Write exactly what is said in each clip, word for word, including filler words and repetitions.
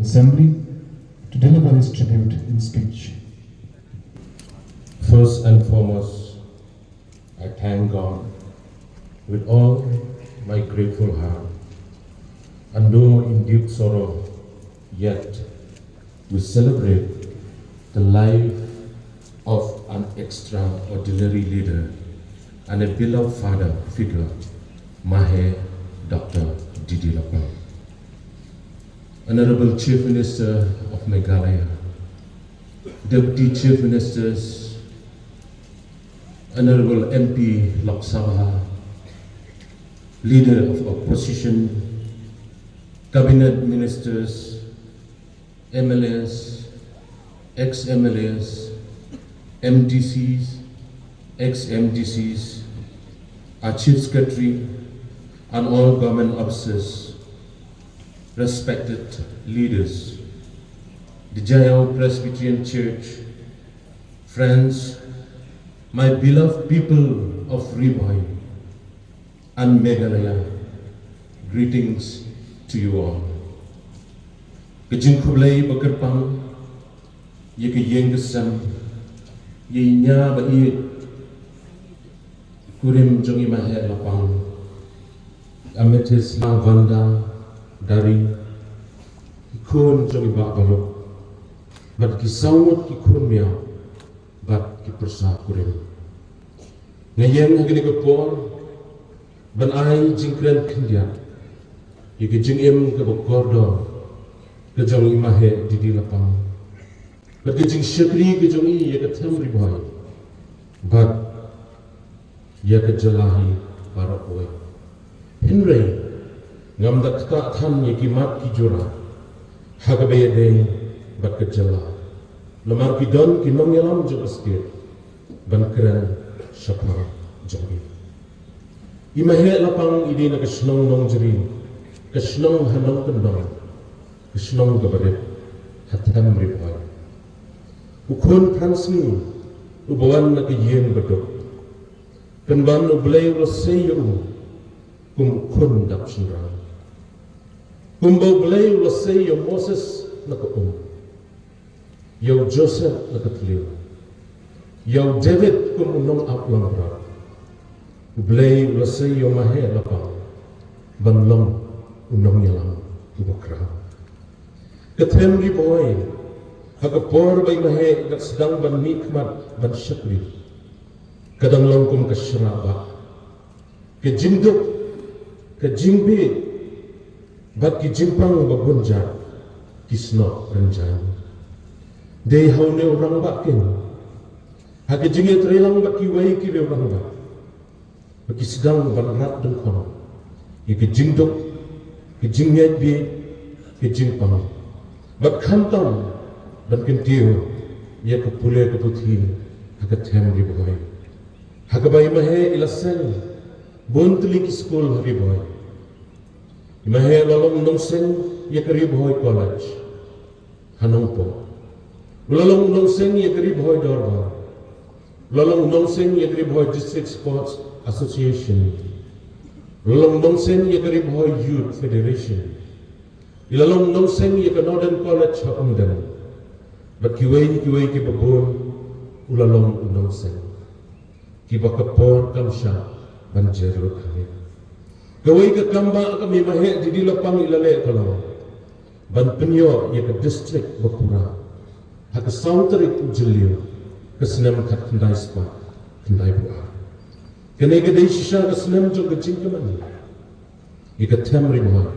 Assembly to deliver his tribute in speech. First and foremost, I thank God with all my grateful heart and know in deep sorrow, yet we celebrate the life of an extraordinary leader and a beloved father figure, Mahe Doctor Didi Lapang. Honorable Chief Minister of Meghalaya, Deputy Chief Ministers, Honorable M P Lok Sabha, Leader of Opposition, Cabinet Ministers, M L As, ex-M L As, M D Cs, ex-M D Cs, our Chief Secretary, and all government officers, respected leaders, the Jaiaw Presbyterian Church, friends, my beloved people of Ri Bhoi and Meghalaya, greetings to you all. Ka jingkhublei ba kyrpang ïa ka ïing ka sem, ïa i nia ba ïeit, kurim jong i Mahe Lapang, Amethyst Lavender Dari, ki khun jong i Bah Balok, bad ki saw ngut ki khun miaw bad ki pyrsa kurim. Nga ïeng ha kane ka por ban ai jingkren khyndiat ïa ka jingim kaba kordor ka jong i Mahe Didi Lapang, bad ka jingshakri ka jong i ïa ka them Ri Bhoi bad ïa ka jylla hi baroh kawei. Hynrei ngam da ktah than ïa ki mat ki jura ha kaba ïadei bad ka jylla, namar ki don ki nongïalam jong ka state ban kren shaphang jong i. I Mahe Lapang i dei na ka shnong Nongjri, ka shnong ha nongkyndong, ka shnong kaba rit ha them Ri Bhoi. U khun phrangsngi uba wan na ka ïing baduk, pynban U Blei u la sei ïa u kum u khun dap shynrang, kumba U Blei u la sei ïa u Moses na ka um, ïa u Joseph na ka thliew, ïa u David kum u nongap langbrot. U Blei u la sei ïa u Mahe Lapang ban long u nongïalam uba khraw. Ka them Ri Bhoi, ha ka por ba i Mahe i la sdang ban mihkhmat ban shakri, ka dang long kum ka shrah bah. Ka jingduk, ka jingbieit bad ki jingpang ba bun jait ki snoh rynjang. Dei ha une u rangbah keiñ, ha ka jingïatreilang bad kiwei kiwei u rangbah, ba ki sdang ban rat dyngkhong ïa ka jingduk, ka jingngeit bieit, ka jingpang, bad khamtam ban kyntiew ïa ka pule ka puthi ha ka them Ri Bhoi. Ha kaba i Mahe i la seng bun tylli ki skul ha Ri Bhoi. I Mahe u la long nongseng ïa ka Ri Bhoi College ha Nongpoh. U la long nongseng ïa ka Ri Bhoi Dorbar. U la long nongseng ïa ka Ri Bhoi District Sports Association. U la long nongseng ïa ka Ri Bhoi Youth Federation. I la long nongseng ïa ka Northern College ha Umden. Bad kiwei kiwei kiba bun u la long u nongseng, kiba ka por kam shah ban jer lut hangne. Kawei ka kam ba ka i Mahe Didi Lapang i la leh ka long ban pynïoh ïa ka district ba pura ha ka saw tarik u Jylliew ka snem khatkhyndai spah khyndaiphew ar. Kane ka dei shisha ka snem jong ka jingkmen ïa ka them Ri Bhoi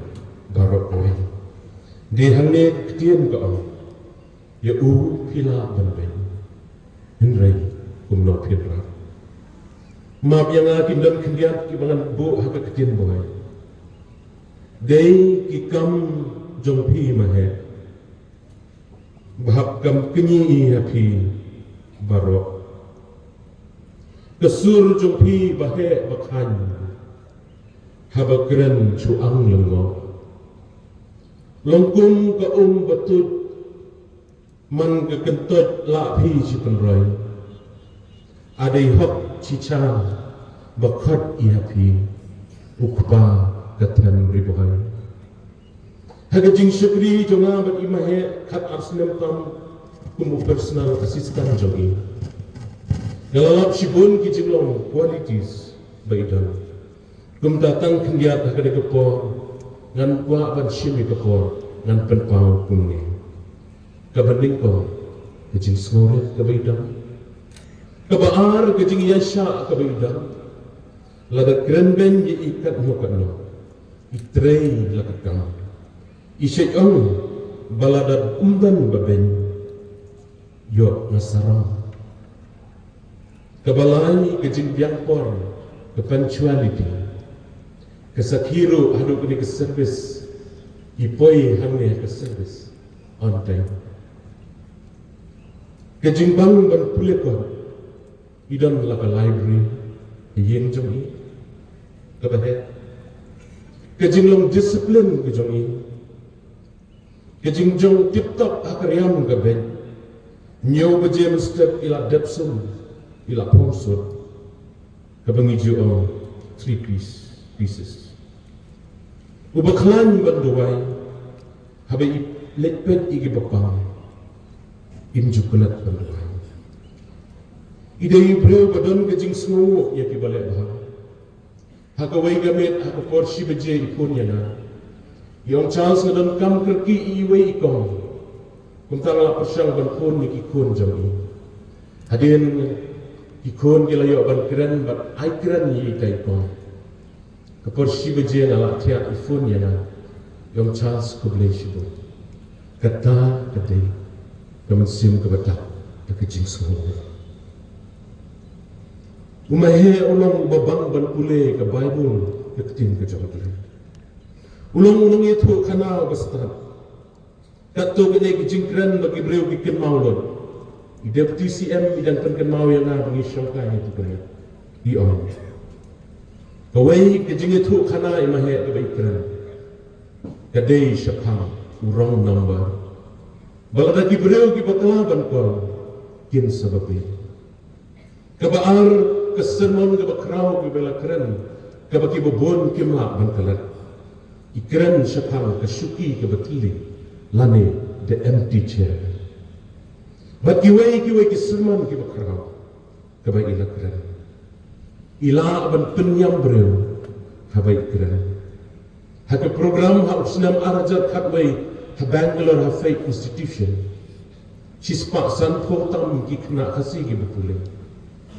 baroh kawei. Dei hangne ka ktien ka ong, ïa u phi lah ban beiñ, hynrei kumno phin rah. Map ïa nga, kin don khyndiat kiba ngan buh ha ka ktien Bhoi. Dei ki kam jong phi Mahe ba hap kam kñi ïa phi baroh. Ka sur jong phi ba heh ba khaiñ haba kren shu ang lyngngoh. Long kum ka um ba tuid man ka kyntoit lah phi shi pynroi. A dei hok shi cha ba khot ïa phi, u kpa ka them Ri Bhoi. Ha ka jingshakri jong nga bad i Maheh khat ar snem tam kum u personal assistant jong i, nga la lap shibun ki jinglong, qualities, ba i don. Kumta tang khyndiat ha kane ka por ngan kwah ban shim ïa ka por ngan pynpaw kumne. Kaba nyngkong, ka jingsngewrit kaba i don. Kaba ar, ka jingïaishah kaba i don. Lada kren beiñ ïa i katno katno, i trei la ka kam. I shait ong ba lada ym don ba beiñ, ïoh nga sarong. Kaba lai, ka jingbiang por, ka punctuality. Ka sakhi ruh haduh kane ka service i poi hangne ka service on time. Ka jingbang ban pule kot, i don la ka library ha ïing jong i. Kaba heh, ka jinglong discipline ka jong i. Ka jingjong tip top ha ka riam ka beiñ. Hynñiew baje mynstep i la dep sum, i la phong sut. Kaba ngi ju ong three P's, pieces. Uba khlaiñ ban duwai, haba i leit peit ïa kiba pang, im ju klet ban duwai. I dei i briew ba don ka jingsngewnguh ïa kiba leh bha. Ha kawei ka miet, ha ka por shi baje i phone ïa nga. I ong, Charles, nga don kam kyrkieh ïa iwei i kong. Kumta nga la pyrshang ban phone ïa ki khun jong i. Hadien ki khun ki la ïoh ban kren bad ai kren ïa itai i kong. Ka por shi baje nga la thiah, i phone ïa nga. I ong, Charles, khublei shibun. Kata ka dei ka mynsiem kaba dap da ka jingsngewnguh. U Maheh u long uba bang ban pule ka Baibl, ka ktien ka jong U Blei. U long u nongïathuhkhana uba stad. Katto katne ki jingkren ba ki briew ki kynmaw lut, i Deputy C M i dang pynkynmaw ïa nga ba ngi shongkai ha tu ka miet. I ong, kawei ka jingïathuhkhana i Maheh kaba i kren ka dei shaphang u wrong number. Ba lada ki briew ki bakla ban call, kin sa ba phi. Kaba ar, ka sermon kaba khraw kaba i la kren, kaba kiba bun kim lah ban klet. I kren shaphang ka shuki kaba thylli lane the empty chair. Bad kiwei kiwei ki sermon kiba khraw kaba i la kren. I lah ban pynïam briew haba i kren. Ha ka program ha u snem ar hajar khatwei ha Bangalore ha Faith Institution, shispah sanphew tam ki khynnah Khasi kiba pule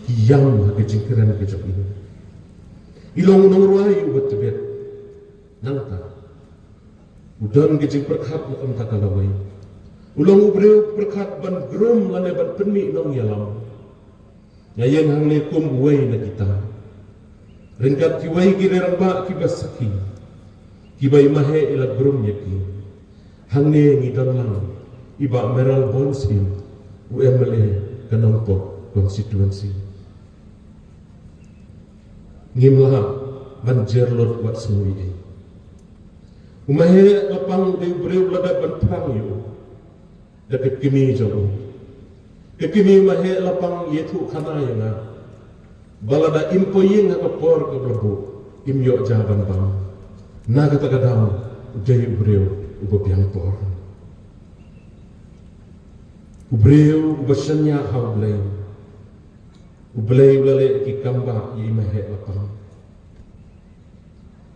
ki ïam ha ka jingkren ka jong i. I long u nongrwai uba tbit. Nangta u don ka jingpyrkhat na ka bynta ka lawei. U long u briew pyrkhat ban groom lane ban pynmih nongïalam. Nga ïeng hangne kum uwei na kita. Ryngkat kiwei ki rangbah kiba sakhi, kiba i Maheh i la groom ïa ki. Hangne ngi don lang i Bah Mayralborn Syiem, u M L A ka Nongpoh constituency. Ngim lah ban jer lut wat sngew ei ei. U Maheh Lapang u dei u briew la dep ban phrang ïa u da ka kmie jong u. Ka kmie Maheh Lapang i ïathuhkhana ïa nga ba lada im poi ïing ha ka por kaba la buh, im ïoh ja ban bam. Na kata ka daw u dei u briew uba biang por, u briew uba shaniah ha U Blei. U Blei u la leh ki kambah ïa i Maheh Lapang.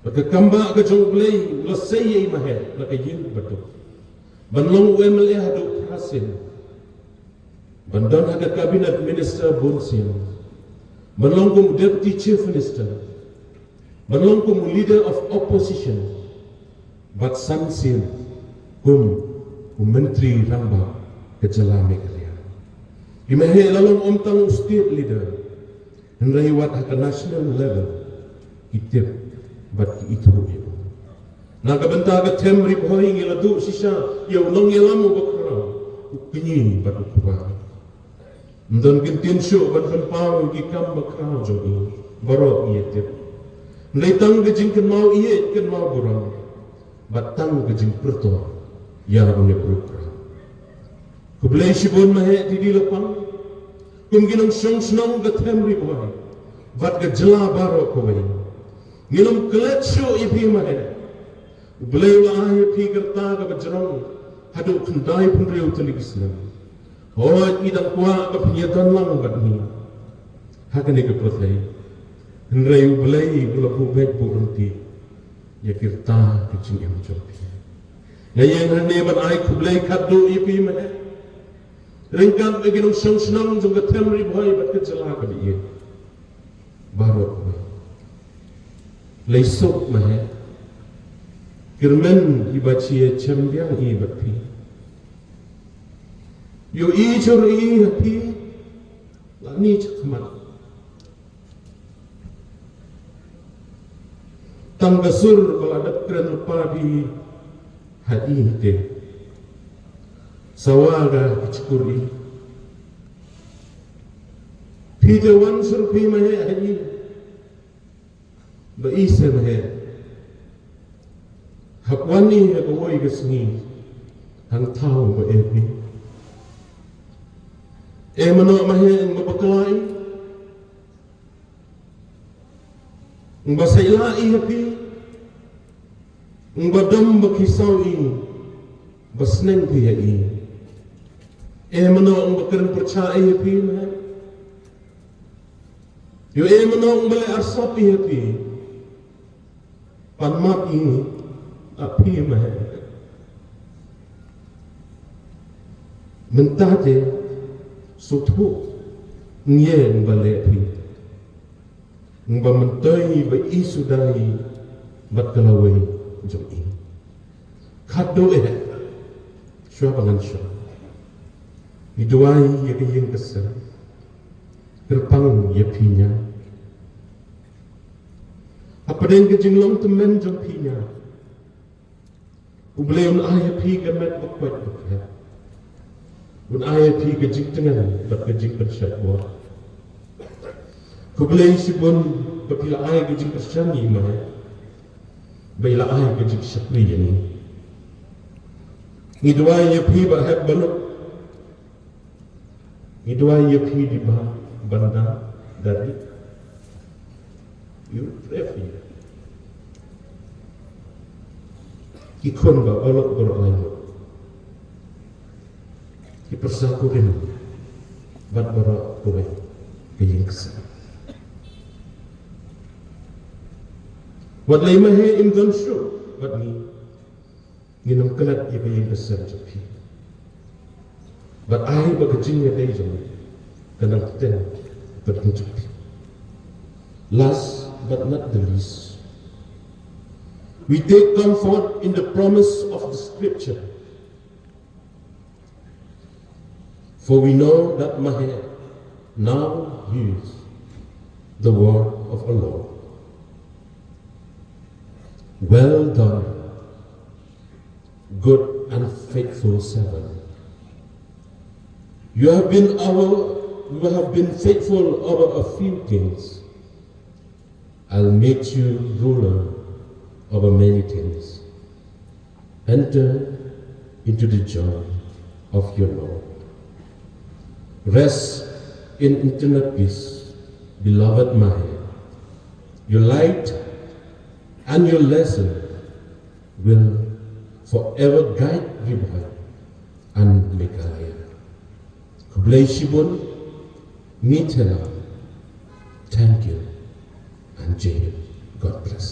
Bad ka kambah ka jong U Blei u la sei ïa i Maheh na ka ïing ba duk ban long u M L A haduh phra sien, ban don ha ka cabinet minister bun sien, ban long kum u deputy chief minister, ban long kum u leader of opposition, bad san sien kum u myntri rangbah ka jylla Meghalaya. I Maheh la long ym tang u state leader, hynrei wat ha ka national level ki tip bad ki ithuh ïa u. Na ka bynta ka Them Ri Bhoi ngi la duh shisha ïa u nongïalam uba khraw, u kñi bad u kpa. Ym don ktien shuh ban pynpaw ïa ki kam bakhraw jong u, baroh ngi ïa tip. Hynrei tang ka jingkynmaw ïeit kynmaw burom bad tang ka jingpyrta ïa une u briew khraw. Khublei shibun Maheh T D Lapang. Kum ki nongshong shnong ka Them Ri Bhoi bad ka jylla baroh kawei, ngin ym klet shuh ïa phi Maheh. Blei u la ai ïa phi ka rta kaba jrong haduh khyndai phew hynriew tylli ki snem. Hooid, ngi dang kwah ba phin ïadon lang bad ngi ha kane ka pyrthei. Hynrei U Blei u la buh beit buh ryntih ïa ki rta ki jingim jong phi. Nga ïeng hangne ban ai khublei khatduh ïa phi, Maheh, ryngkat bad ki nongshong shnong jong ka them Ri Bhoi bad ka jylla kaba ïeit baroh kawei. Lei suk, Maheh, kyrmen iba shu ïashem biang ïa i bad phi. Ïohi jur ïa i ha phi lane shakhmat. Tang ka sur ba la dep kren lypa phi ha i te, sawa ka ki shkur i. Phi te wan sur phi, Maheh, ha i. Ba i se, Maheh, hap wan i ha kawei ka sngi hangthaw ba eh phi. Eh mano, Maheh, ngba bakla i, ngba saila i ha phi, ngba dom ba khisaw i ba sneng phi ha i. Eh mano, ngba kren pyrshah i ha phi, Maheh. Ïoh, eh mano, ngba leh arsap i ha phi, pan map i ha phi, Maheh. Mynta te sngewthuh ngi, ngba leh phi, ngba myntoi ba i suda i bad ka lawei jong i. Khatduh eh, shuwa ba ngan shong, ngi duwai ïa ka ïing ka sem, kyrpang ïa phi ñiah. Hapdeng ka jinglong tymmen jong phi ñiah, U Blei un ai ïa phi ka met ba koit ba kheh. Un ai ïa phi ka jingtngen bad ka jingpynshait bor. Khublei shibun ba phi la ai ka jingkyrshan ïa i, Maheh, ba i la ai ka jingshakri ïa ngi. Ngi duwai ïa phi, Bah Hep Baluk. Ngi duwai ïa phi, Bah Banda Dari. Ïa u prefi, ki khun Bah Baluk baroh lai ngut, ki pyrsa kurim bad baroh kawei ka ïing ka sem. Wat lei, Maheh, im don shuh bad ngi. Ngin ym klet ïa ka ïing ka sem jong phi. Bad ai ba ka jingïadei jong ngi kan nang teng bad ka jong phi. Last but not the least, we take comfort in the promise of the scripture. For we know that Maheh now hears the word of our Lord. Well done, good and faithful servant. You have been our, you have been faithful over a few things. I'll make you ruler over many things. Enter into the joy of your Lord. Rest in eternal peace, beloved Maheh. Your light and your lesson will forever guide Ri Bhoi and Meghalaya. Khublei shibun, ngi thela. Thank you and Jai Hind. God bless.